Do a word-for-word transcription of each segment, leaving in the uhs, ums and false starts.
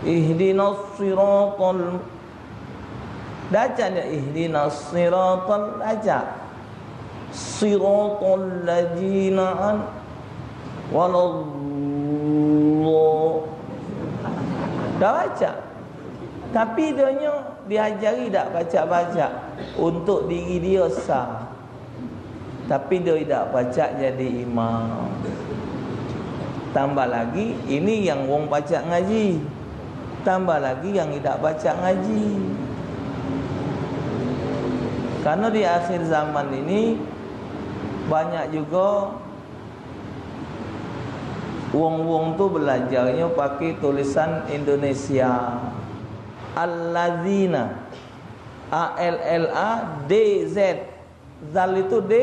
Ihdinas siratal, dak cak dio ihdinas siratal, dak cak. Siratal ladzina an-, walallah. Dak pacak. Tapi donyo diajari dak pacak-pacak untuk diri dio sa. Tapi dio idak pacak jadi imam. Tambah lagi, ini yang wong pacak ngaji. Tambah lagi yang idak pacak ngaji. Karena di akhir zaman ini banyak juga wong-wong tu belajarnyo pakai tulisan Indonesia. Alladzina. A L L A D Z. Zal itu D,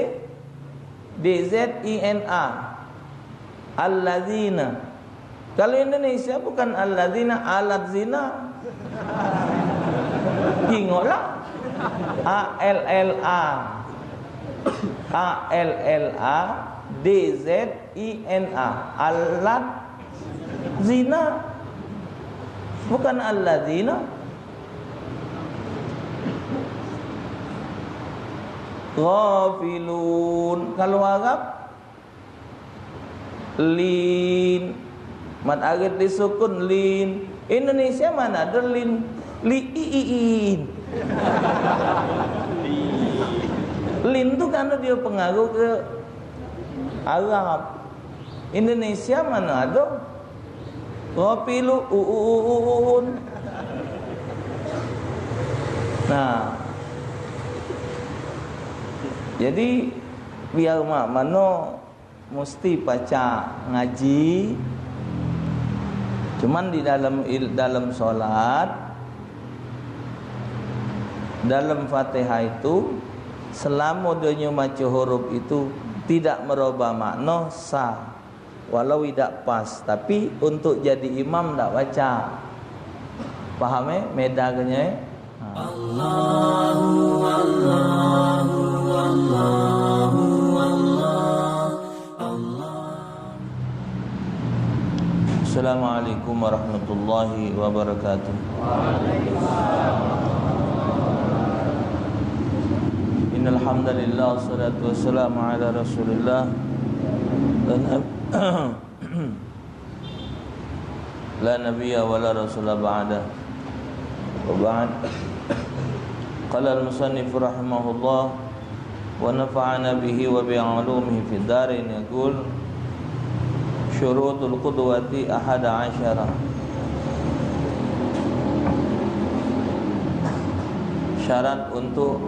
D Z I N A. Alladzina. Kalau Indonesia bukan alladzina, alat zina. Jingoklah. A L L A. A L L A D Z I N A. Alat zina. Bukan alladzina. Ghafilun. Kalau Arab, lin. Mad arid disukun, lin. Indonesia mana ada lin? Li i i in. Lin tu karena dia pengaruh ke Arab. Indonesia mana ada? Ghafilun. Nah. Jadi biar mak mano mesti pacak ngaji. Cuman di dalam il-, dalam solat, dalam Fatihah itu, selama dia maca huruf itu tidak merubah makna, sah. Walau idak pas, tapi untuk jadi imam dak pacak. Paham, eh? Meda kenyo, eh? Ha. Allahu, Allahu, Allahu, Allah, Allah. Assalamualaikum warahmatullahi wabarakatuh. Innal hamdalillah, wassalatu wassalamu ala Rasulillah. La nabiyya wa la rasula ba'da. Wa ba'd. Qala al-musannif rahimahullah wa nafa'ana bihi wa bi ulumihi fid darain, yaqul, syurutul qudwati ahada asyara. Syarat untuk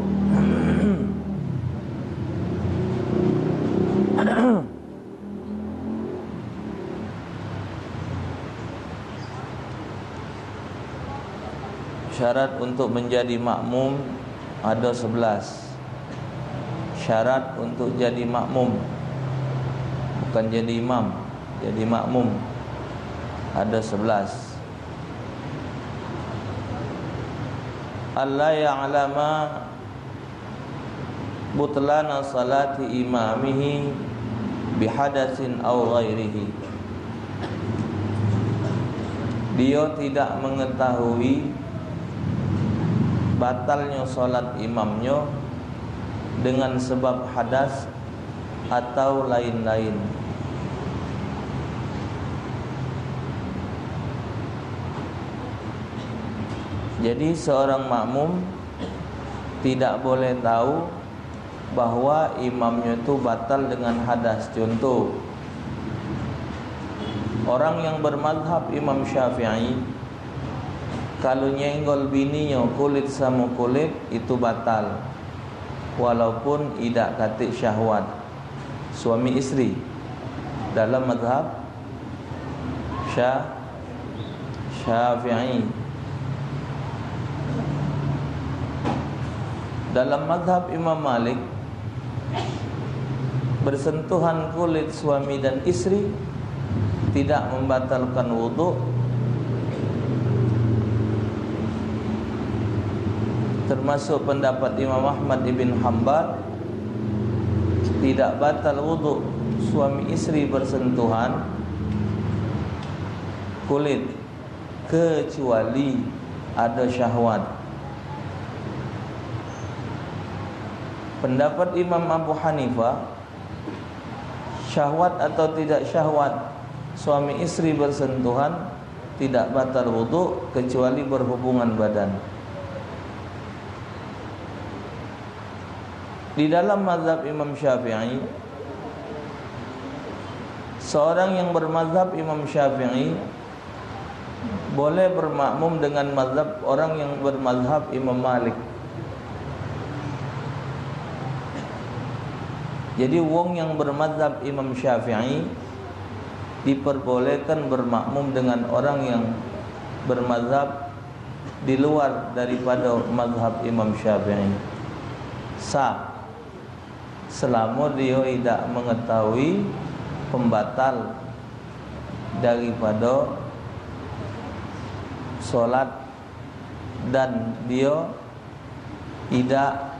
Syarat untuk menjadi makmum ada sebelas. Syarat untuk jadi makmum, bukan jadi imam, jadi makmum, ada sebelas. Alla ya'lama butlana salati imamihi bihadatsin au ghairihi. Dia tidak mengetahui batalnya salat imamnya dengan sebab hadas atau lain-lain. Jadi seorang makmum tidak boleh tahu bahwa imamnya tu batal dengan hadas. Contoh, orang yang bermazhab Imam Syafi'i, kalau nyenggol bininyo kulit samo kulit, itu batal, walaupun idak katik syahwat suami istri dalam mazhab Sya-, Syafi'i. Dalam mazhab Imam Malik, bersentuhan kulit suami dan istri tidak membatalkan wudhu, termasuk pendapat Imam Ahmad ibn Hambal, tidak batal wudhu suami istri bersentuhan kulit. kecuali ada syahwat. Pendapat Imam Abu Hanifah, syahwat atau tidak syahwat, suami istri bersentuhan tidak batal wudhu kecuali berhubungan badan. Di dalam mazhab Imam Syafi'i, seorang yang bermazhab Imam Syafi'i boleh bermakmum dengan mazhab orang yang bermazhab Imam Malik. Jadi, wong yang bermazhab Imam Syafi'i diperbolehkan bermakmum dengan orang yang bermazhab di luar daripada mazhab Imam Syafi'i. Sah. Selama dia idak mengetahui pembatal daripada solat dan dia idak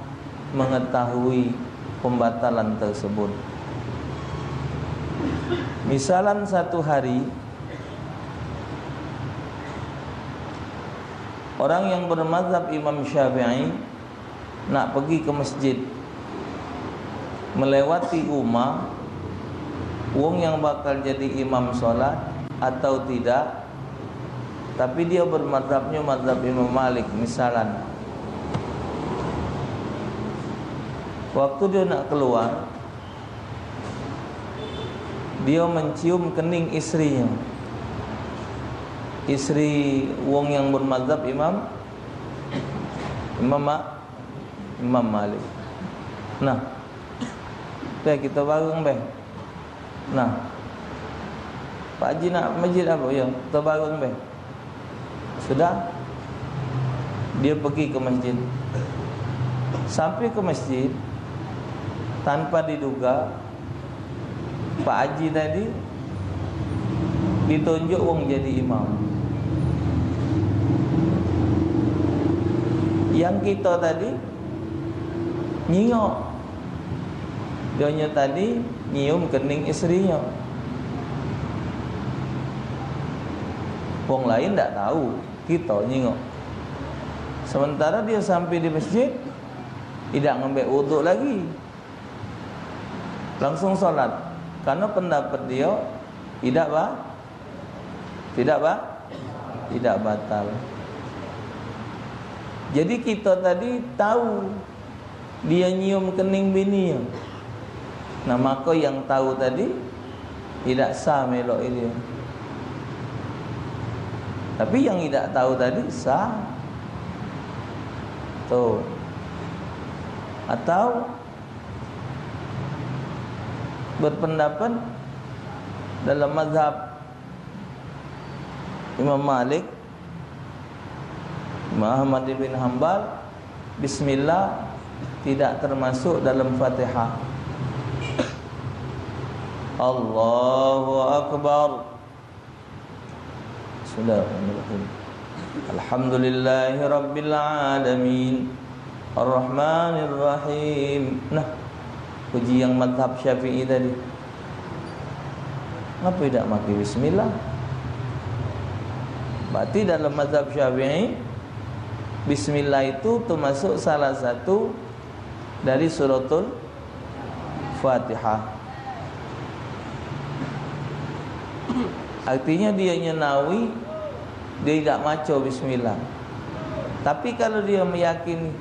mengetahui pembatalan tersebut. Misalan, satu hari orang yang bermazhab Imam Syafi'i nak pergi ke masjid, melewati rumah wong yang bakal jadi imam solat atau tidak, tapi dia bermazhabnya mazhab Imam Malik, misalan. Waktu dia nak keluar, dia mencium kening istrinya. Istri wong yang bermazhab Imam, Imam Ma-, Imam Malik. Nah, beh, kita bareng, beh. Nah, Pak Haji nak masjid apa? Ya, kita bareng, beh. Sudah, dia pergi ke masjid. Sampai ke masjid, tanpa diduga, Pak Haji tadi ditunjuk wong jadi imam. Yang kita tadi nyingok. Dionyo tadi nyium kening istrinyo. Wong lain dak tahu, kita nyingok. Sementara dia sampai di masjid, idak ngambek wuduk lagi. Langsung solat. Karena pendapat dia, idak ba-, tidak ba-, tidak batal. Jadi kita tadi tahu dia nyium kening bini. Nah, maka yang tahu tadi tidak sah melok dia. Tapi yang tidak tahu tadi sah. Tuh. Atau berpendapat dalam mazhab Imam Malik, Imam Ahmad bin Hambal, bismillah tidak termasuk dalam Fatihah. Allahu Akbar. Bismillahirrahmanirrahim. Alhamdulillahirabbil alamin. Arrahmanirrahim. Nah, puji yang mazhab Syafi'i tadi. Ngapa tidak pakai bismillah? Berarti dalam mazhab Syafi'i, bismillah itu termasuk salah satu dari suratul Fatihah. Artinya dia nyenawi, dia tidak maco bismillah. Tapi kalau dia meyakini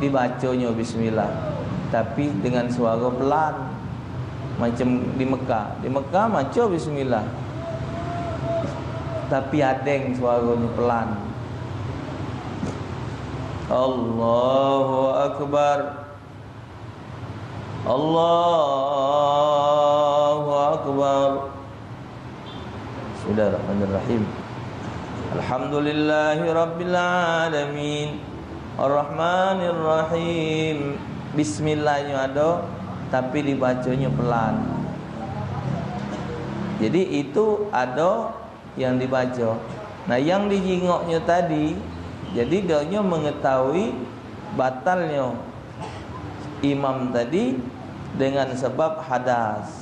dibacanya bismillah, tapi dengan suara pelan, macam di Mekah. Di Mekah maco bismillah, tapi adeng suaranya, pelan. Allahu Akbar. Allahu Akbar. Bismillahirrahmanirrahim. Alhamdulillahirabbil alamin. Arrahmanirrahim. Bismillahnya ada, tapi dibacanya pelan. Jadi itu ada yang dibaca. Nah, yang dijingoknya tadi, jadi dia mengetahui batalnya imam tadi dengan sebab hadas.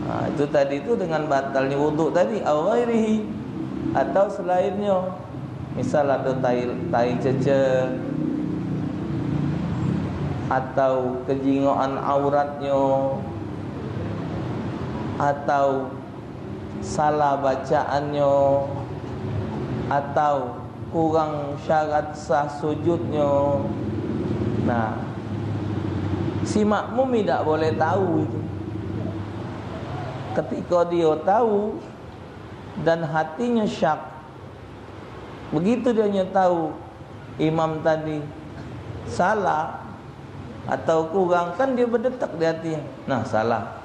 Nah, itu tadi itu dengan batalnya wuduk tadi, au ghairihi. atau selainnyo. Misal ado tai, tai cecek, atau kejingokan auratnyo, atau salah bacaannyo, atau kurang syarat sah sujudnyo. Nah, si makmum idak boleh tahu itu. Ketika dia tahu dan hatinya syak, begitu dia tahu imam tadi salah atau kurang, kan dia berdetak di hati. Nah, salah.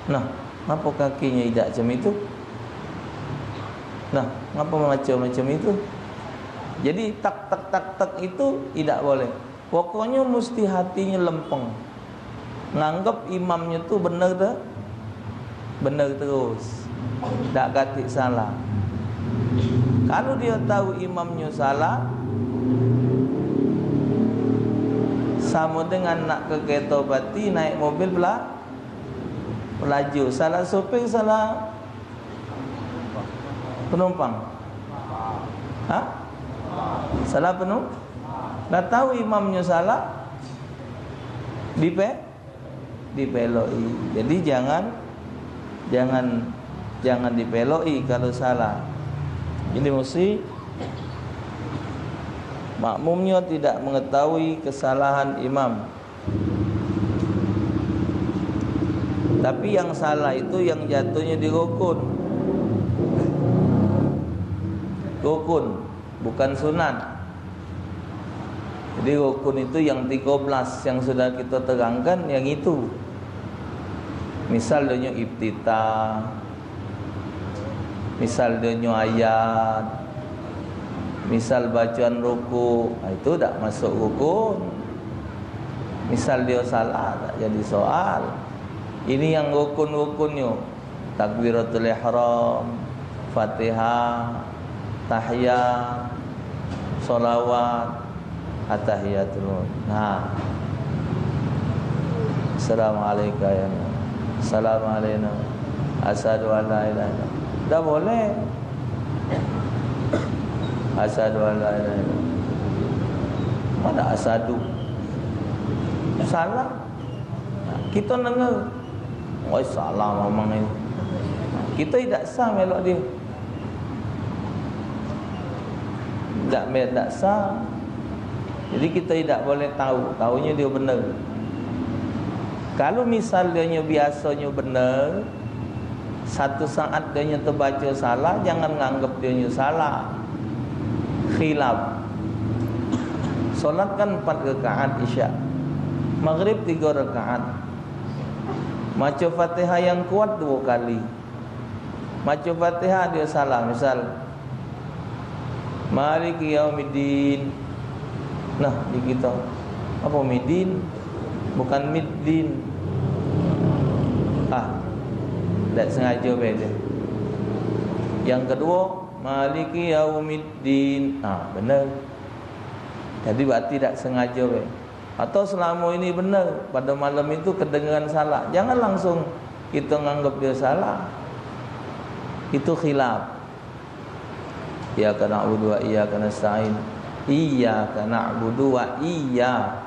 Nah, ngapa kakinya idak macam itu? Nah, ngapa macam-macam itu? Jadi tak tak tak tak itu idak boleh. Pokoknyo mesti hatinyo lempeng. Nganggep imamnyo tu bener te-, bener terus. Dak katik salah. Kalu dio tahu imamnyo salah, samo dengan nak ke kereta api, naik mobil pela-, pelaju. Salah sopir, salah penumpang. Ha? Salah penumpang. Dah tahu imamnyo salah, dipe-, dipeloki. Jadi jangan, jangan, jangan dipeloki kalu salah. Jadi mesti makmumnyo tidak mengetahui kesalahan imam. Tapi yang salah itu yang jatuhnyo di rukun. Rukun, bukan sunat. Jadi rukun itu yang tiga belas yang sudah kita terangkan, yang itu. Misal dia iftitah, misal dia ayat, misal bacaan ruku, nah, itu dak masuk rukun. Misal dia salah, tak jadi soal. Ini yang rukun-rukunnyo. Takbiratul ihram, Fatihah, tahiyat, salawat, attahiyatul. Nah. Assalamualaikum ya. Assalamualaikum. Asyhadu an la ilaha illallah. Dah boleh. Asyhadu an la ilaha illallah. Mana asyhadu? Salah. Kita denger, "Oi, salah mamang ni." Kita idak sah melok dia. Dak me-, dak sah. Jadi kita idak boleh tahu, tahunya dia bener. Kalau misal dia nyo biasonyo bener, satu saat dia nyo terbaca salah, jangan nganggep dia nyo salah. Khilaf. Solat kan empat rakaat Isya. Maghrib tiga rakaat. Maca Fatihah yang kuat dua kali. Maca Fatihah dia salah, misal, "Maliki yaumiddin." Nah, di kita, apa midin? Bukan middin. Ah, dak sengaja beda. Yang kedua, "Maliki yaumiddin." Ah, bener. Jadi berarti dak sengaja be. Atau selama ini bener, pada malam itu kedengeran salah. Jangan langsung kita nganggep dia salah. Itu khilaf. Iyyaka na'budu wa iyyaka nasta'in. Iyyaka na'budu wa iyya.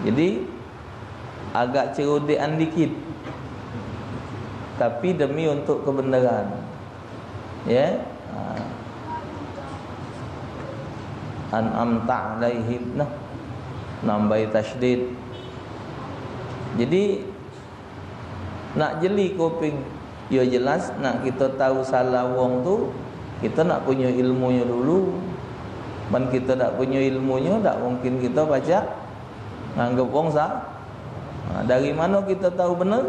Jadi, agak cerodekan dikit. Tapi demi untuk kebenaran. Ya. Ha. An'amta alaihim. Nah. Nambahi tasydid. Jadi, nak jeli kuping. Yo jelas, nak kita tahu salah wong tu, kita nak punyo ilmunyo dulu. Man kita dak punyo ilmunyo, dak mungkin kita pacak nganggep wong sa-, ha, dari mano kita tahu bener?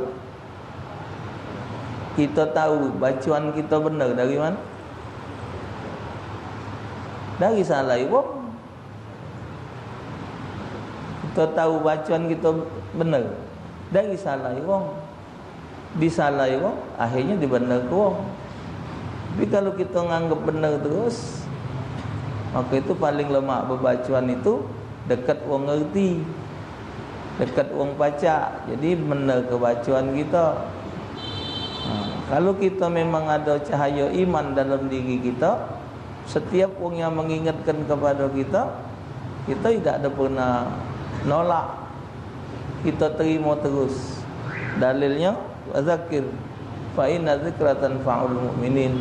Kita tahu bacoan kita bener dari mano? Dari salah wong. Kita tahu bacoan kita bener dari salah wong. Disalahi wong, akhirnyo dibenerke wong. Tapi kalu kito nganggep bener terus, maka itu paling lemak bebacoan itu deket wong ngerti, deket wong pacak. Jadi benerke bacoan kito. Ha, kalu kito memang ado cahayo iman dalam diri kito, setiap wong yang mengingatkan kepada kito, kito idak ado pernah nolak. Kito terimo terus. Dalilnyo, "Wadzakir fa inna dzikra tanfa'ul mu'minin."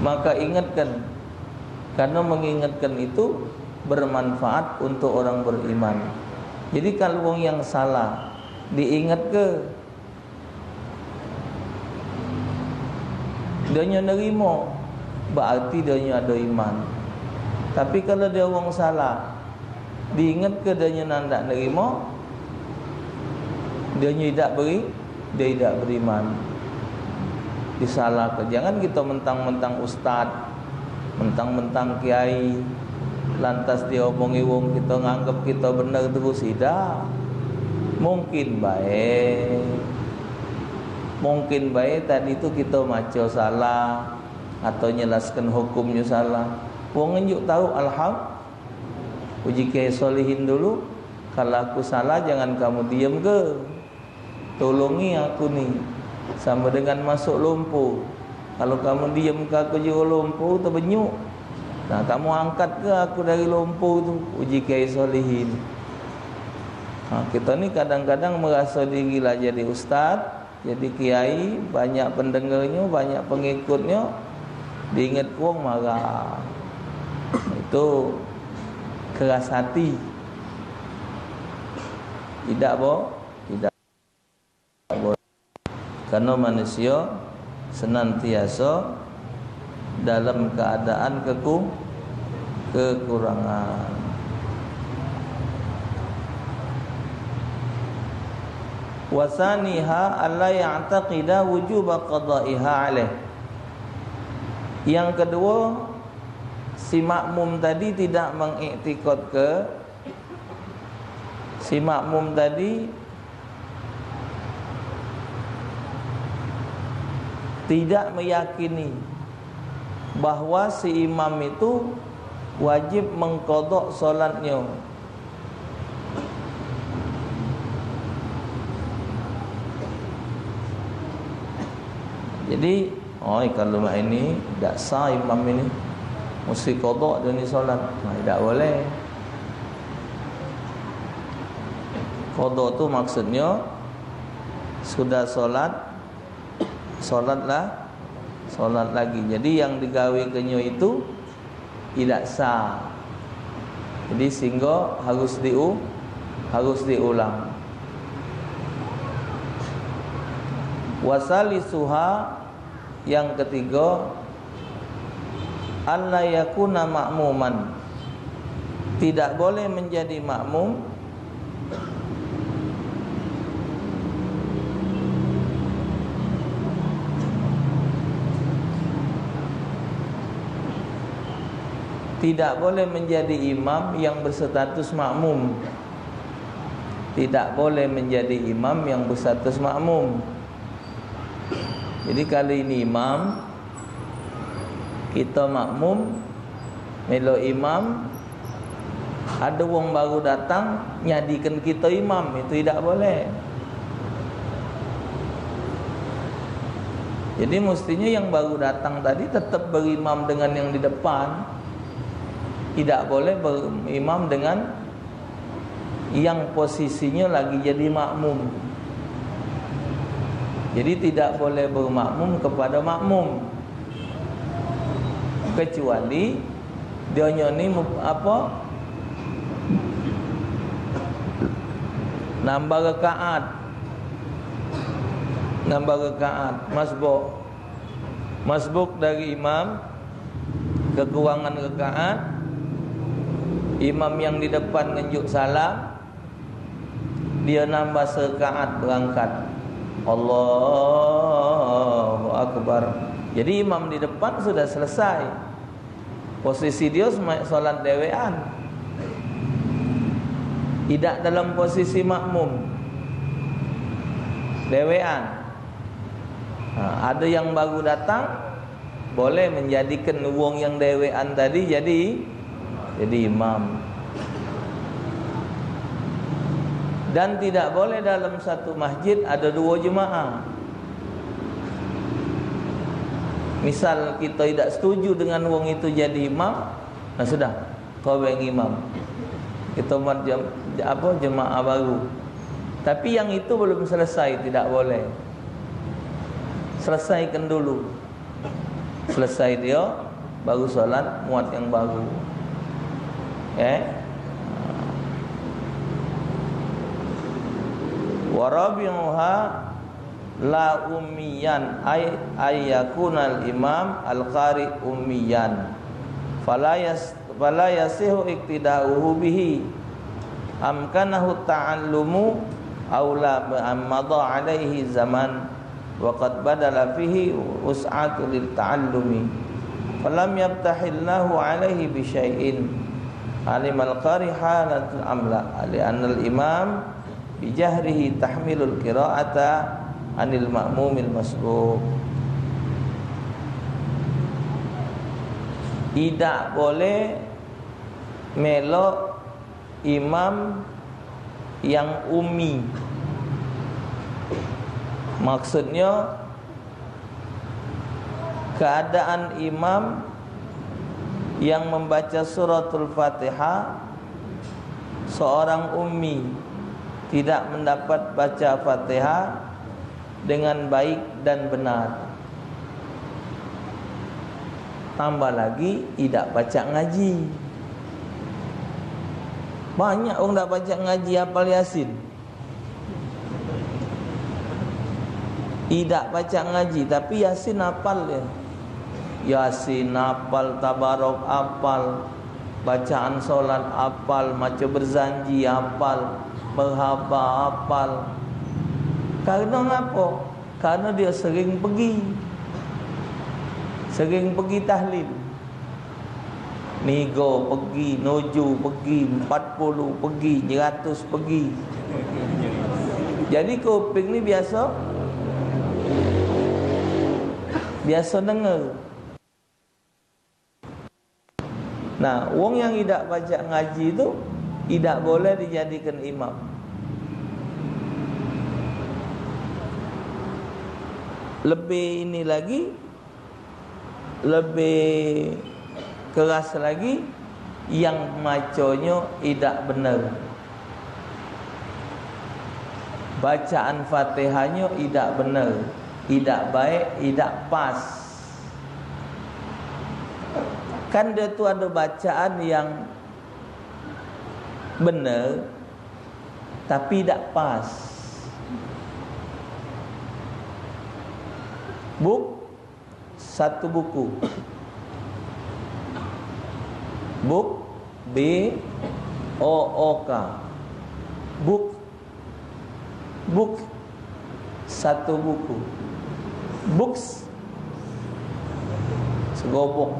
Maka ingatkan, karena mengingatkan itu bermanfaat untuk orang beriman. Jadi, kalu wong yang salah diingatke, dio nyo nerimo, berarti dio nyo ado iman. Tapi kalu dio wong salah, diingatke dio nyo ndak nerimo, dio nyo idak beri, dio idak beriman. Disalahke. Jangan kito mentang-mentang ustaz, mentang-mentang kiai, lantas diomongi wong kito nganggep kito bener terus, idak. Mungkin bae, mungkin bae tadi tu kito maco salah atau nyelaskan hukumnyo salah. Wong ngenjuk tau, alham-, uji Kiai Solihin dulu, "Kalu aku salah, jangan kamu diemke." Tolongi aku ni, samo dengan masuk lumpur. Kalu kamu diemke aku jero lumpur, tebenyuk. Nah, kamu angkatke aku dari lumpur tu, uji Kiai Solihin. Ha, kito ni kadang-kadang meraso diri lah jadi ustaz, jadi kiai, banyak pendengernyo, banyak pengikutnyo, diinget wong marah. Itu keras hati. Idak, bo? Idak. Karena manusia senantiasa dalam keadaan keku-, kekurangan. Wasaniha alla ya'taqida wujuba qada'iha alaih. Yang kedua, si makmum tadi tidak mengiktikadke Si makmum tadi tidak meyakini bahwa si imam itu wajib mengkodok solatnya. Jadi, oi, kalu mak ini dak sah imam ini, musti kodok dio ni solat. Nah, dak boleh. Kodok tu maksudnyo sudah solat, solatlah, solat lagi. Jadi, yang digawekenyo itu idak sah. Jadi, sehingga harus diu-, harus diulang. Wasalisuha, yang ketiga, alla yakuna makmuman. Tidak boleh menjadi makmum Tidak boleh menjadi imam yang berstatus makmum. Tidak boleh menjadi imam yang berstatus makmum. Jadi, kalu ini imam, kita makmum, melo imam, ada wong baru datang, nyadikan kita imam, itu tidak boleh. Jadi, mestinya yang baru datang tadi tetap berimam dengan yang di depan. Tidak boleh berimam dengan yang posisinya lagi jadi makmum. Jadi, tidak boleh bermakmum kepada makmum. Kecuali dia nyo ni mu-, apa, nambah rakaat. Nambah rakaat, masbuk. Masbuk dari imam, kekurangan rakaat, imam yang di depan ngenjuk salam, dia nambah serakaat berangkat. Allahu Akbar. Jadi, imam di depan sudah selesai. Posisi dia sema-, solat dewean. Tidak dalam posisi makmum. Dewean. Ha, ada yang baru datang, boleh menjadikan wong yang dewean tadi jadi, jadi imam. Dan tidak boleh dalam satu masjid ada dua jemaah. Misal kito idak setuju dengan wong itu jadi imam, nah sudah, kau yang imam. Kito buat jem-, apa, jemaah baru. Tapi yang itu belum selesai, tidak boleh. Selesaikan dulu. Selesai dio, baru solat, muat yang baru. Eh? Wa rabi'uha la ummiyan, ay, ay yakunal imam al-qari ummiyan. Fala yas-, fala yasihu iqtida'uhu bihi. Amkanahu ta'allumu aw la, bi an madha alaihi zaman wa qad badala fihi us'atu lil ta'allumi. Falam yabtahillahu alaihi bi syai'in. Alimal qari halatul amla, li annal imam bijahrihi tahmilul qira'ata anil ma'mumil masbuk. Idak boleh melok imam yang ummi. Maksudnya, keadaan imam yang membaca suratul Fatihah, seorang ummi, tidak mendapat baca Fatihah dengan baik dan benar. Tambah lagi, idak pacak ngaji. Banyak wong dak pacak ngaji, apal Yasin. Idak pacak ngaji, tapi Yasin apal dia. Yasin apal, Tabarok apal, bacaan solat apal, maco berzanji apal, merhaba apal. Karena ngapo? Karena dia sering pergi. Sering pergi tahlil. Nigo pergi, nuju pergi, empat puluh pergi, seratus pergi. Jadi kuping ni biasa, biasa denger. Nah, wong yang idak pacak ngaji tu idak boleh dijadikan imam. Lebih ini lagi, lebih keras lagi, yang maconyo idak bener. Bacaan Fatihahnyo idak bener, idak baik, idak pas. Kan dia tu ada bacaan yang bener, tapi idak pas. Buk Satu buku. Buk, B O O K. Buk. Buk. Satu buku. Books. Segobok.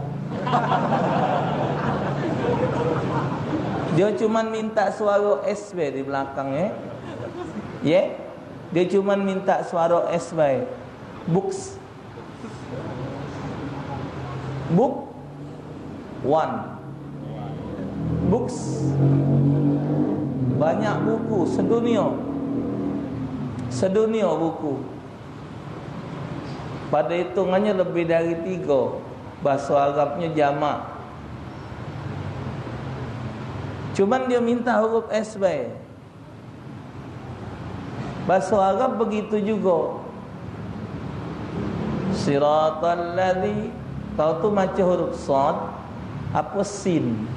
Dia cuman minta suara S bae di belakang, eh. Ye? Dia cuman minta suara S bae. Books. Book one. Books. Banyak buku sedunia. Sedunia buku. Pada hitungannyo lebih dari tigo. Bahasa Arabnyo jamak. Cuman dia minta huruf S bae. Bahasa Arab begitu juga. Siratal ladzi, kau tu maca huruf sad apa sin?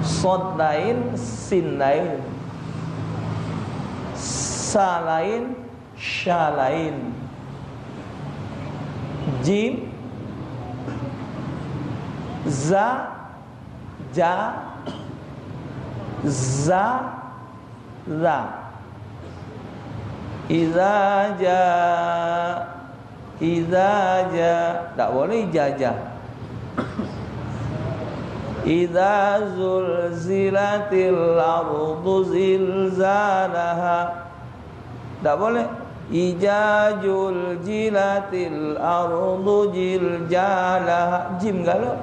Sad lain, sin lain. Sa lain, sya lain. Jim, za, ja, za, za. Iza ja, iza ja. Tak boleh ijaja. Iza zulzilatil ardu zilzalaha. Tak boleh. Ija juljilatil ardu jiljalaha. Jim galo.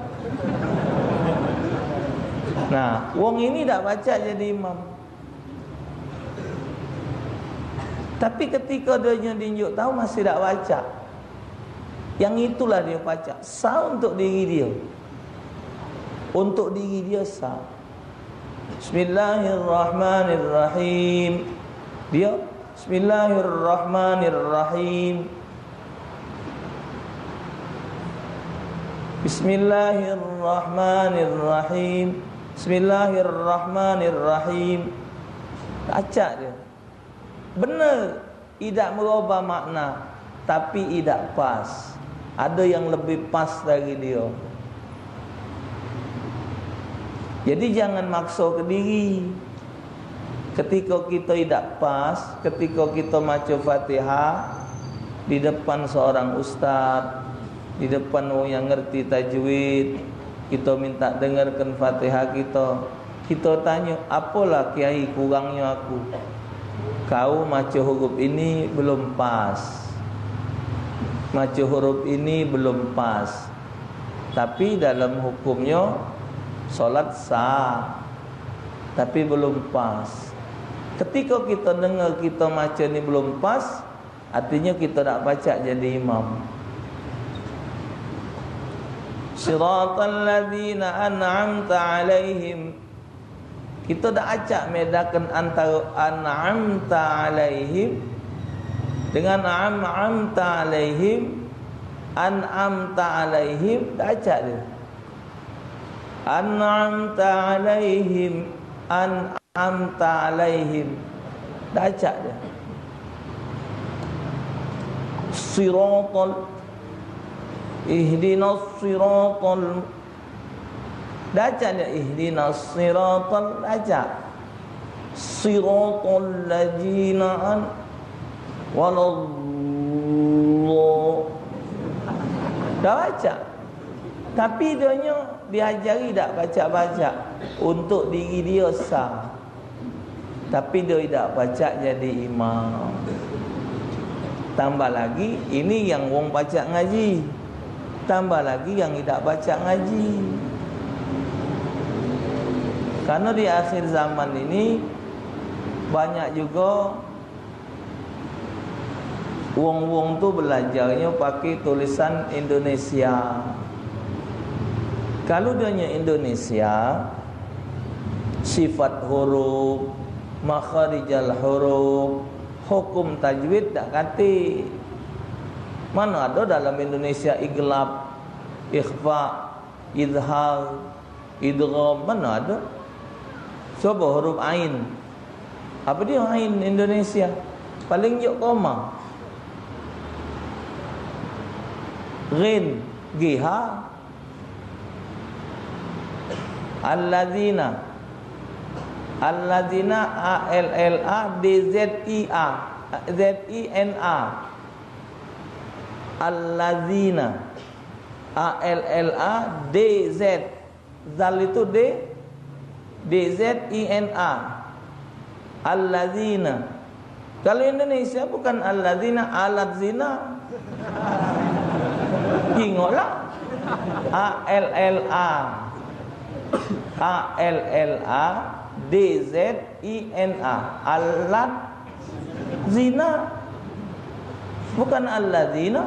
Nah, wong ini tak pacak jadi imam. Tapi ketika dia nyo dinjuk tahu masih dak pacak. Yang itulah dia pacak. Sa untuk diri dia. Untuk diri dia sa. Bismillahirrahmanirrahim. Dia Bismillahirrahmanirrahim. Bismillahirrahmanirrahim. Bismillahirrahmanirrahim. Pacak dia. Bener, idak merubah makna, tapi idak pas. Ada yang lebih pas dari dia. Jadi jangan makso ke diri. Ketika kita idak pas, ketika kita maca Fatihah di depan seorang ustaz, di depan orang yang ngerti tajwid, kita minta dengarkan Fatihah kita. Kita tanyo, "Apolah kiai kurangnyo aku?" Kau maca huruf ini belum pas. Maca huruf ini belum pas. Tapi dalam hukumnyo solat sah. Tapi belum pas. Ketika kita dengar kita maca ni belum pas, artinya kita dak pacak jadi imam. Siratal ladzina an'amta alaihim. Kita dak acak medakan antara an'amta alaihim dengan am'amta alaihim, an'amta alaihim, dak acak dia. An'amta alaihim, an'amta alaihim. Dak acak dia. Siratal, ihdinas siratal. Dak acak dia ihdinas siratal, dak acak. Siratal ladzina an-, walallah. Dak pacak. Tapi dia nyo diajari dak pacak-pacak. Untuk diri dia sah. Tapi dia idak pacak jadi imam. Tambah lagi, ini yang wong pacak ngaji. Tambah lagi yang idak pacak ngaji. Karena di akhir zaman ini banyak juga wong-wong tu belajarnyo pakai tulisan Indonesia. Kalau dia nyo Indonesia, sifat huruf, makharijal huruf, hukum tajwid dak katik. Mano ado dalam Indonesia iglab, ikhfa, izhar, idgham, mano ado? Coba huruf ain. Apa dia ain Indonesia? Paling jok koma. Ghin, G H. Alladzina. Alladzina, A L L A D Z I A. Z I N A. Alladzina. A L L A D Z. Zal itu D, D Z I N A. Alladzina. Kalau Indonesia bukan alladzina, alat zina. Jingoklah. A L L A. A L L A D Z I N A. Alat zina. Bukan alladzina.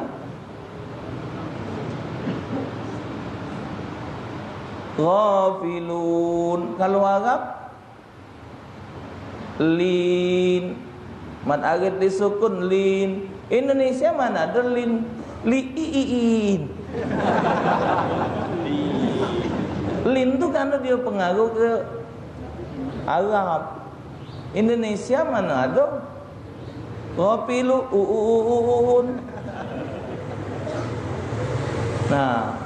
Ghafilun. Kalau Arab, lin. Mad arid disukun, lin. Indonesia mano ado lin? Li i i in. Lin tu karena dia pengaruh ke Arab. Indonesia mano ado? Kopi lu uun. Nah.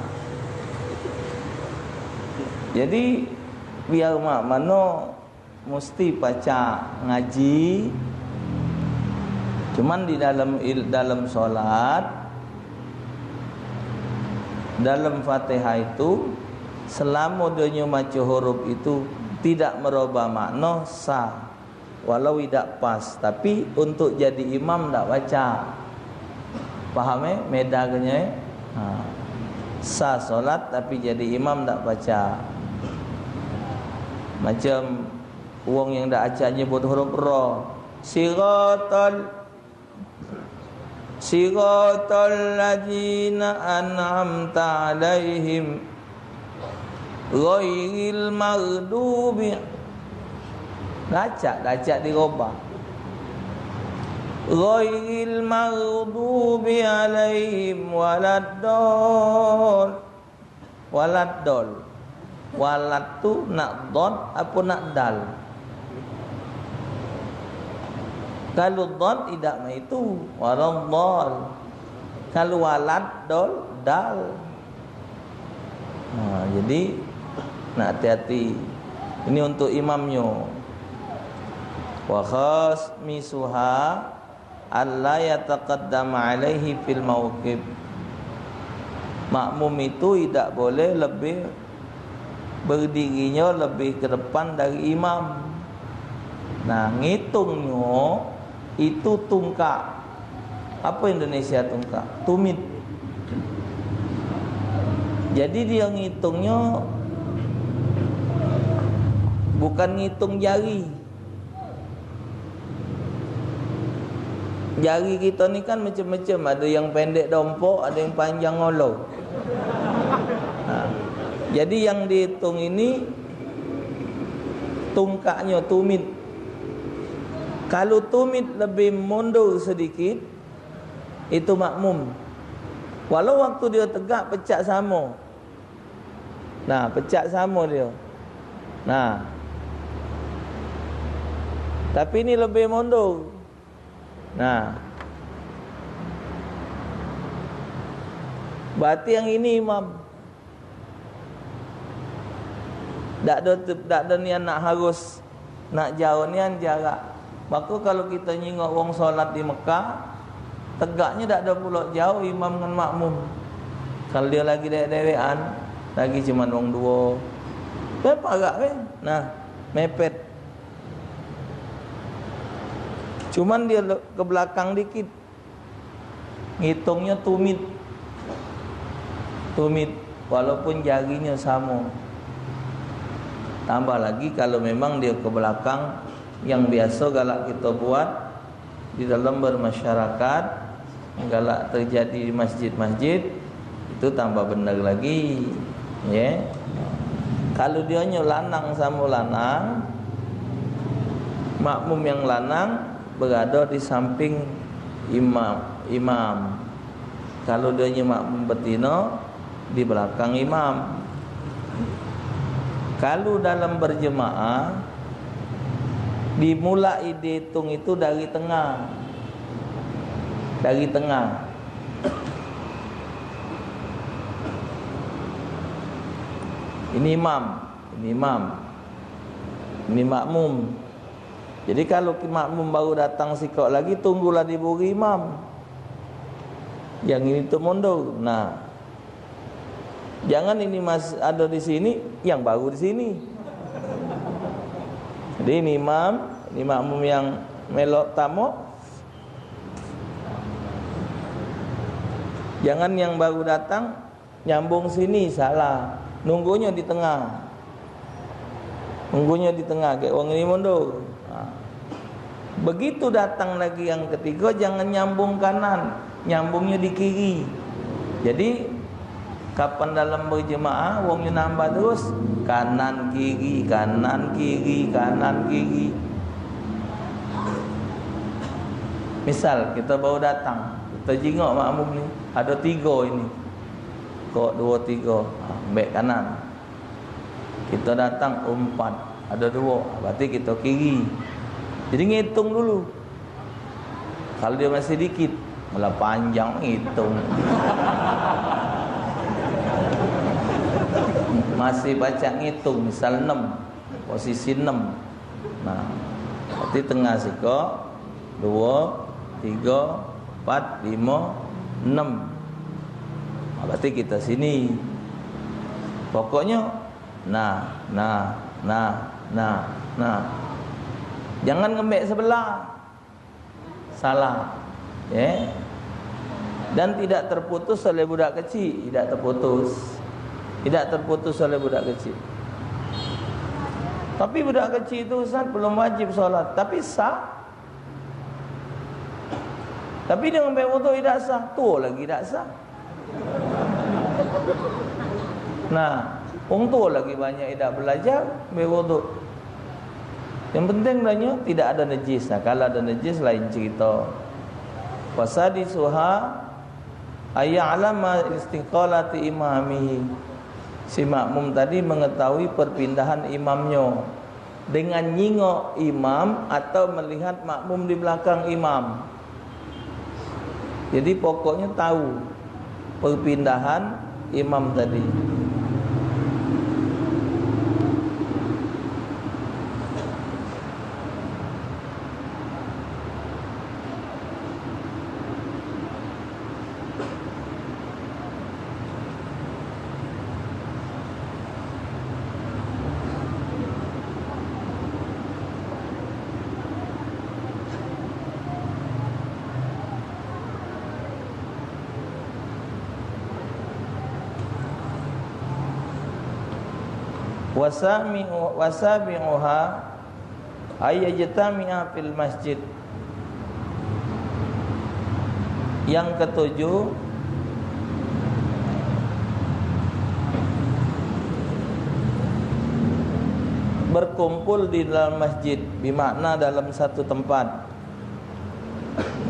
Jadi biar mak mano mesti pacak ngaji. Cuman di dalam il-, dalam solat, dalam Fatihah itu, selama dia nyo maca huruf itu tidak merubah makna, sah. Walau idak pas, tapi untuk jadi imam dak pacak. Paham, eh? Medanyo, eh? Ha. Sah solat tapi jadi imam dak pacak. Macam wong yang dak acak nyebut huruf ra. Siratal Siratal ladzina an'amta 'alaihim ghairil maghdubi. Lacak, lacak dirobah. Ghairil maghdubi 'alaihim waladdallin. Waladdallin. Walad tu nak dhad apo nak dal? Kalu dhad idak mak itu, waladdallin. Kalu walad, dal, dal. Nah, jadi nak hati-hati. Ini untuk imamnyo. Wa khamisuha alla yataqaddama alaihi fil mauqif. Makmum itu idak boleh lebih, berdirinyo lebih ke depan dari imam. Nah, ngitungnyo itu tungkak. Apo Indonesia tungkak? Tumit. Jadi, dio ngitungnyo bukan ngitung jari. Jari kito ni kan macem-macem, ado yang pendek dompok, ado yang panjang ngolo. Nah, jadi yang diitung ini tungkaknyo, tumit. Kalu tumit lebih mundur sedikit, itu makmum. Walau waktu dio tegak pecak samo. Nah, pecak samo dio. Nah. Tapi ini lebih mundur. Nah. Berarti yang ini imam. Dak ado, dak ado nian nak harus, nak jauh nian jarak. Mako kalu kito nyingok wong solat di Mekah, tegaknyo dak ado pulo jauh imam ngan makmum. Kalu dio lagi dewek-dewekan, lagi cuman wong duo, be parak be. Nah, mepet. Cuman dio le-, ke belakang dikit. Ngitungnyo tumit. Tumit, walaupun jarinyo samo. Tambah lagi kalu memang dio ke belakang, yang biaso galak kito buat di dalam bermasyarakat, galak terjadi di masjid-masjid, itu tambah bener lagi, ye. Kalu dionyo lanang samo lanang, makmum yang lanang berado di samping imam, imam. Kalu dionyo makmum betino, di belakang imam. Kalu dalam berjemaah, dimulai diitung itu dari tengah. Dari tengah. Ini imam, ini imam. Ini makmum. Jadi, kalu ki-, makmum baru datang sikok lagi, tunggulah di buri imam. Yang ini tu mundur. Nah. Jangan ini mas-, ado di sini, yang baru di sini. Jadi, ini imam, ini makmum yang melok tamok. Jangan yang baru datang, nyambung sini, salah. Nunggunyo di tengah. Nunggunyo di tengah, gek wong ini mundur. Ha. Begitu datang lagi yang ketigo, jangan nyambung kanan. Nyambungnyo di kiri. Jadi, kapan dalam berjemaah, wongnyo nambah terus. Kanan, kiri, kanan, kiri, kanan, kiri. Misal, kito baru datang. Kito jingok makmum ni. Ado tigo ini. Kok duo tigo, ha, ambek kanan. Kito datang empat, ado duo, berarti kito kiri. Jadi ngitung dulu. Kalu dio masih dikit, mula panjang ngitung. Masih pacak ngitung, misal enam, posisi enam. Nah, berarti tengah sikok, duo, tigo, empat, limo, enam. Nah, berarti kita sini. Pokoknyo, nah, nah, nah, nah, nah. Jangan ngembek sebelah. Salah. Ya. Dan tidak terputus oleh budak kecil, tidak terputus. Tidak terputus oleh budak kecil. Tapi budak kecil itu, Ustaz, belum wajib sholat, tapi sah. Tapi dengan bae wuduk idak sah, tuo lagi idak sah. Nah, wong tuo lagi banyak idak belajar, bae wuduk. Yang penting danyo tidak ada najis. Nah, kalau ada najis lain cerita. Wasadisuha ayya'lama istiqalati imamihi. Si makmum tadi mengetahui perpindahan imamnyo dengan nyingok imam atau melihat makmum di belakang imam. Jadi pokoknya tahu perpindahan imam tadi. Wasami'u-, wasabi'uha ayyajtami'a fil masjid. Yang ketujuh, berkumpul di dalam masjid, bermakna dalam satu tempat.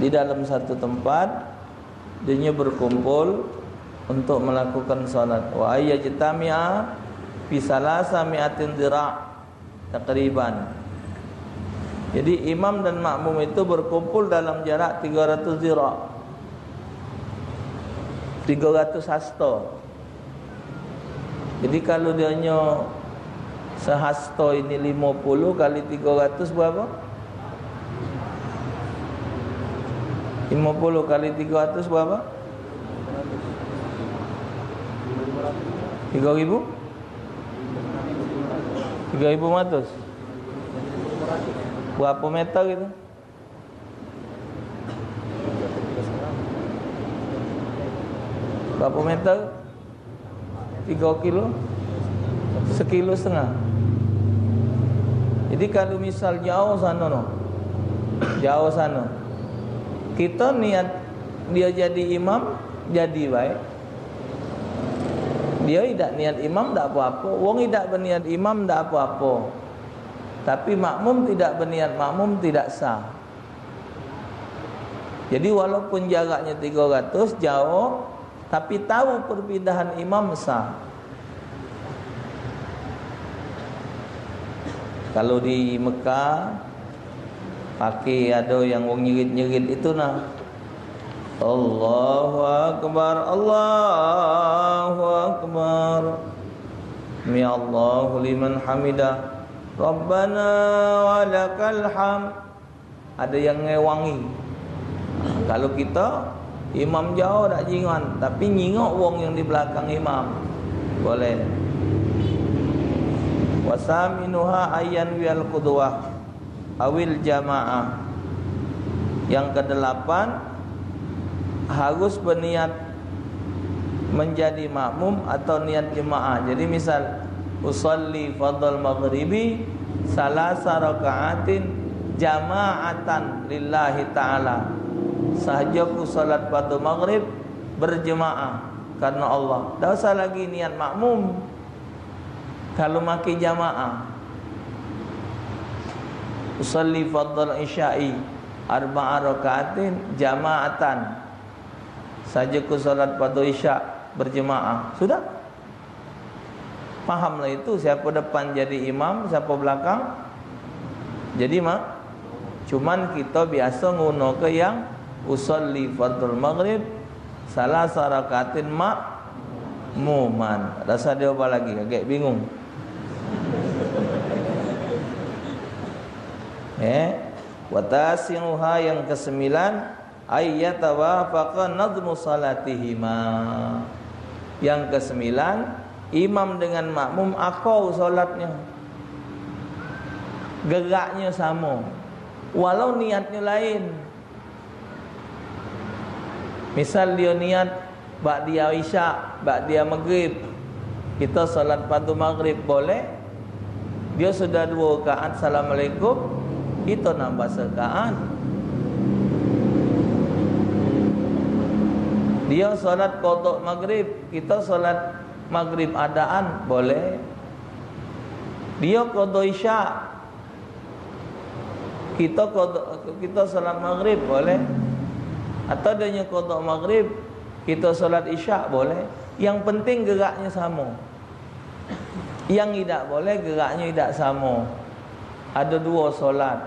Di dalam satu tempat, dinyo berkumpul untuk melakukan salat. Wa ayyajtami'a fi salasa mi'atin zira'. Takriban. Jadi imam dan makmum itu berkumpul dalam jarak tiga ratus zira. Tiga ratus hasta. Jadi kalau dia nyo sehasta ini lima puluh kali tiga ratus berapa? Lima puluh kali tiga ratus berapa? Tiga ribu? Tiga ribu lima ratus. Berapa meter itu? Berapa meter? Tiga kilo? Sekilo setengah. Jadi kalau misal jauh sana no, jauh sana, kita niat dia jadi imam, jadi baik. Dia idak niat imam, dak apa-apa. Wong idak berniat imam, dak apa-apa. Tapi makmum tidak berniat makmum, tidak sah. Jadi walaupun jaraknya tiga ratus, jauh, tapi tahu perpindahan imam, sah. Kalau di Mekah, pakai ada yang wong nyerit-nyerit itu nah. Allahu Akbar, Allahu Akbar. Sami Allahu liman hamidah. Rabbana walakal hamd. Ada yang ngewangi. Kalau kita, imam jauh dak jingan, tapi nyingok wong yang di belakang imam. Boleh. Wasaminuha ayyan wiyal qudwah awil jamaah. Yang kedelapan, harus berniat menjadi makmum atau niat jemaah. Jadi misal, usalli fardal maghribi salasa rakaatin jama'atan lillahi ta'ala. Sahaja ku salat fardu maghrib berjemaah karena Allah. Dak usah lagi niat makmum. Kalau maki jamaah, usalli fardal isya'i arba'a rakaatin jama'atan. Saja ku salat fardu isya berjemaah. Sudah. Pahamlah itu, siapa depan jadi imam, siapa belakang jadi mak. Cuman kita biasa nguno ke yang usalli fardul maghrib salasa rakaatin makmuman. Rasa dia apa lagi? Agak bingung. Eh, watasiuha yang kesembilan, ayyatawafaqa nadhmu salatihima. Yang kesembilan, imam dengan makmum akur salatnya. Geraknya sama. Walau niatnya lain. Misal dia niat ba'diyah isya, ba'diyah maghrib. Kita salat fardu maghrib boleh. Dia sudah dua rakaat, assalamualaikum, kita nambah serakaat. Dia solat kodok maghrib, kita solat maghrib adaan, boleh. Dia kodok isya, kita kodok, kita solat maghrib, boleh. Atau dia kodok maghrib, kita solat isya, boleh. Yang penting geraknya sama. Yang idak boleh geraknyo idak samo. Ado duo solat.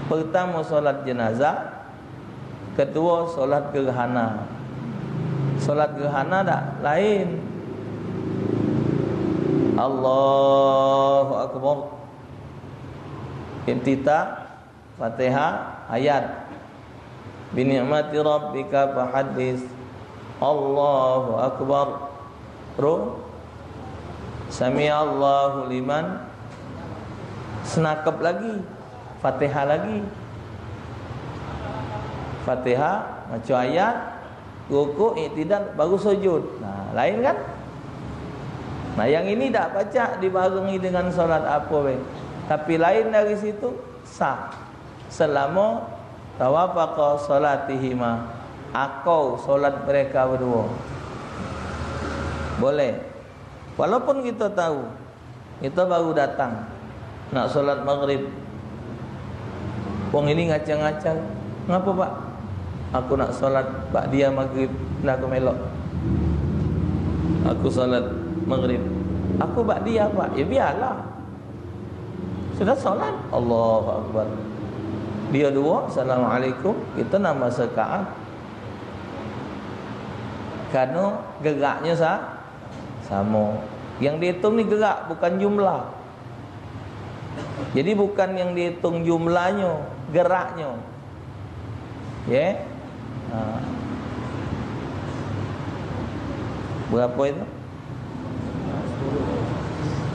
Pertamo solat jenazah, keduo solat gerhana. Solat gerhana dak lain. Allahu Akbar. Iftitah, Fatihah, ayat. "Bi ni'mati rabbika fahaddits." Allahu Akbar. Ru. Sami Allahu liman. Senakep lagi. Fatihah lagi. Fatihah, baca ayat, rukuk, iktidal, baru sujud. Nah, lain kan? Nah, yang ini dak pacak dibarengi dengan solat apo be. Tapi lain dari situ, sah. Selamo tawafaqa salatihima, akau solat mereka beduo. Boleh. Walaupun kita tahu, kita baru datang nak solat maghrib. Wong ini ngacau-ngacau. "Ngapo, Pak?" "Aku nak solat ba'diyah maghrib, dah aku melok. Aku solat maghrib." "Aku ba'diyah, Pak." "Ya biarlah." Sudah solat, Allahu Akbar. Dia duo, Assalamualaikum, kita nambah sekaat. Karena geraknya sa-, sama. Yang dihitung ni gerak, bukan jumlah. Jadi bukan yang dihitung jumlahnyo, geraknyo. Ye? Ha. Berapa itu?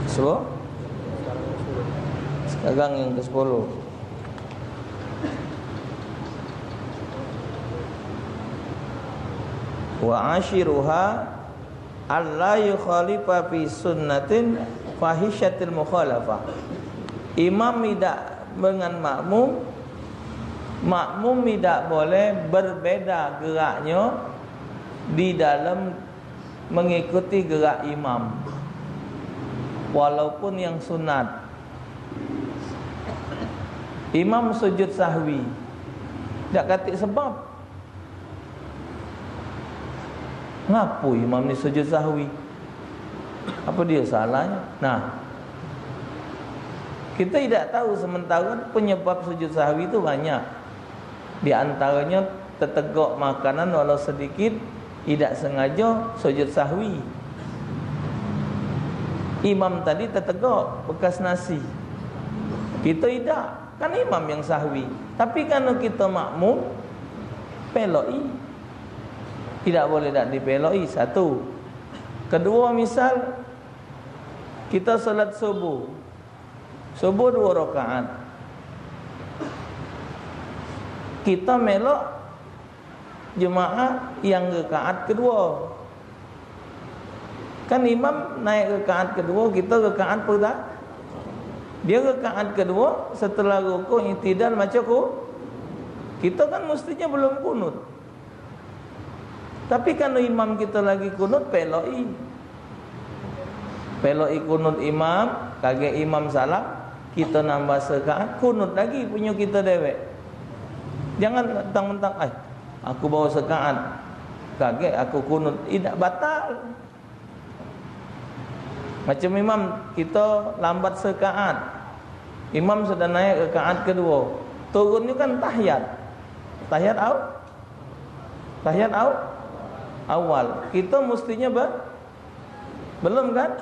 Sepuluh? Sekarang yang ke sepuluh. Wa ashiruha alla yukhalifa fi sunnatin fahisyatil mukhalafah. Imam idak dengan makmum, makmum idak boleh berbeda geraknyo di dalam mengikuti gerak imam, walaupun yang sunat. Imam sujud sahwi, dak katik sebab. Ngapo imam ni sujud sahwi? Apa dia salahnyo? Nah, kita idak tahu sementara penyebab sujud sahwi tu banyak. Di antaranyo tetegok makanan walau sedikit, idak sengajo sujud sahwi. Imam tadi tetegok bekas nasi. Kita idak. Kan imam yang sahwi. Tapi karena kita makmum, peloki. Tidak boleh dak dipeloki, satu. Kedua, misal kita salat subuh. Subuh dua rakaat. Kita melok jemaah yang rakaat kedua. Kan imam naik rakaat kedua, kita rakaat pertama. Dia rakaat kedua, setelah rukuk, iktidal, maca ku-, kita kan mestinya belum kunut. Tapi kalau imam kita lagi kunut, peloki. Peloki kunut imam, kagek imam salam, kita nambah serakaat, kunut lagi punyo kita dewek. Jangan mentang-mentang, "Ai, aku baru serakaat, kagek aku kunut." Idak, batal. Macam imam, kita lambat serakaat. Imam sudah naik rakaat kedua. Turun ni kan tahiyat. Tahiyat aw-, tahiyat aw-, awal. Kita mestinya be-, belum kan?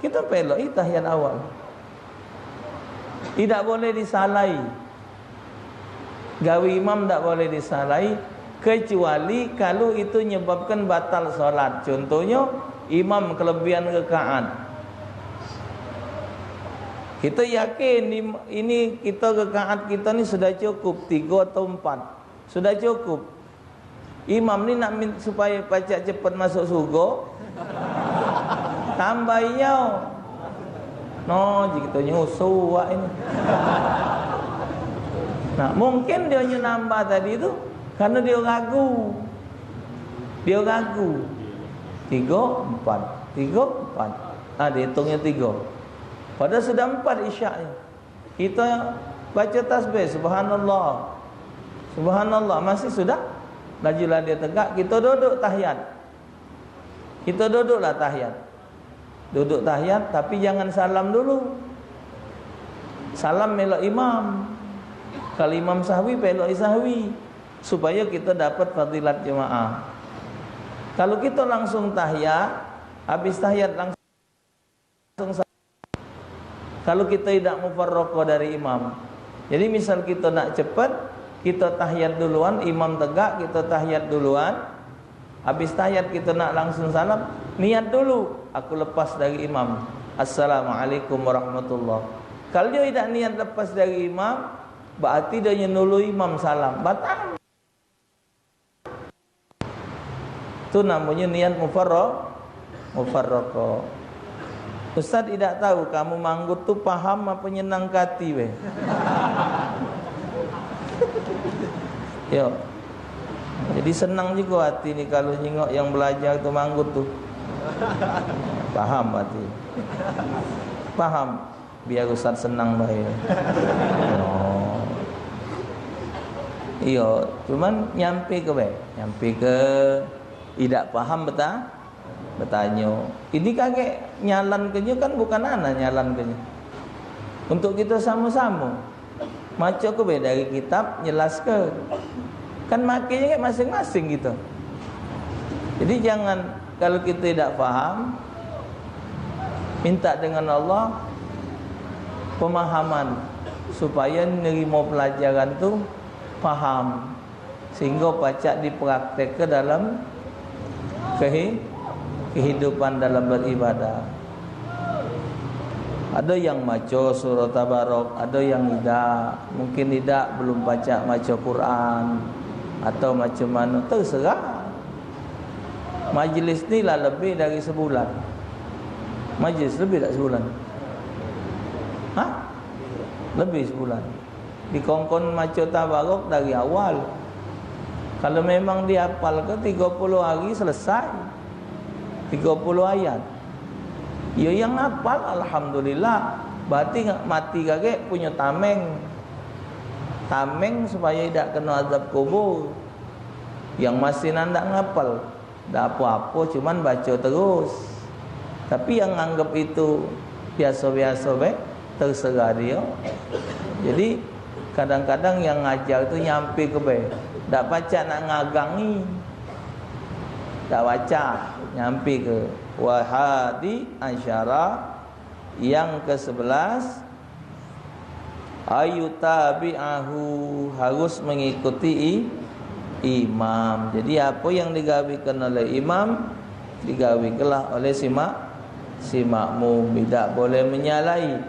Kita peloki tahiyat awal. Idak boleh disalai. Gawe imam dak boleh disalai, kecuali kalu itu nyebabkan batal salat. Contohnyo, imam kelebihan rakaat. Kita yakin im-, ini kita rakaat kita ni sudah cukup, tigo atau empat. Sudah cukup. Imam ni nak min-, supayo pacak cepet masuk surga, tambah iyo. No, ji kito nyusu wak ini. Nah, mungkin dia nyo nambah tadi tu, Karena dia ragu. Dia ragu. Tiga, empat. Tiga, empat. Ah, dia hitungnya tiga. Padahal sudah empat isyaknya. Kita baca tasbih, subhanallah. Subhanallah, masih sudah. Lajulah dia tegak, kita duduk tahiyat. Kita duduklah tahiyat. Duduk tahiyat, tapi jangan salam dulu. Salam melok imam. Kalau imam sahwi, pelok sahwi. Supaya kita dapat fadilat jemaah. Kalau kita langsung tahiyat, habis tahiyat langsung sa-, kalau kita tidak mufarraqah dari imam. Jadi misal kita nak cepat, kita tahiyat duluan, imam tegak, kita tahiyat duluan. Habis tahiyat kita nak langsung salam, niat dulu, aku lepas dari imam. Assalamualaikum warahmatullah. Kalau dia tidak niat lepas dari imam, berarti dia nyenulu imam salam. Batal. Tu namanya niat mufarra-, mufarraqah. Ustaz tidak tahu kamu manggut tu paham apa nyenang ke hati be. Yo. Jadi senang juga hati ni kalau nyingok yang belajar tu manggut tu. Paham hati. Paham. Biar ustaz senang bae. Oh. Iyo, cuman nyampe ke bae. Nyampe ke idak paham beta-, betanyo. Ini kagek nyalan kenyo kan bukan ana nyalan kenyo. Untuk kita samo-samo. Maco ke be dari kitab, jelas ke. Kan make masing-masing gitu. Jadi jangan, kalau kita tidak paham, minta dengan Allah pemahaman supaya nerima pelajaran tu paham. Sehingga pacak dipraktekke dalam kehi-, kehidupan dalam beribadah. Ada yang maco surah Tabarok, ada yang idak. Mungkin idak belum pacak maco Quran atau macam mana, terserah. Majlis ni lah lebih dari sebulan. Majlis lebih tak sebulan? Hah? Lebih sebulan. Dikongkon maco Tabarok dari awal. Kalau memang dihafal ke tiga puluh hari selesai. Tiga puluh ayat. Ya yang hafal alhamdulillah. Berarti mati kagek punyo tameng. Tameng supaya idak kena azab kubur. Yang masih nandak ngapal. Dak apo-apo, cuman baco terus. Tapi yang nganggep itu biaso-biaso be, terserah dio. Jadi kadang-kadang yang ngajar tu nyampe ke be, dak pacak nak ngagangi. Dak pacak, nyampe ke. Wahadi asyara, yang kesebelas, ayutabi'ahu, harus mengikuti i-, imam. Jadi apa yang digawekan oleh imam, digawekanlah oleh si mak-, si makmum. Tidak boleh menyalahi.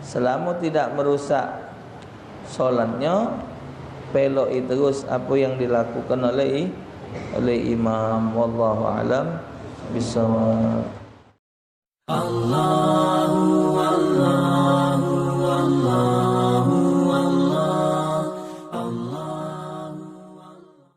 Selama tidak merusak solatnya, peloki terus apa yang dilakukan oleh i-, oleh imam. Wallahu alam bisawab. Allah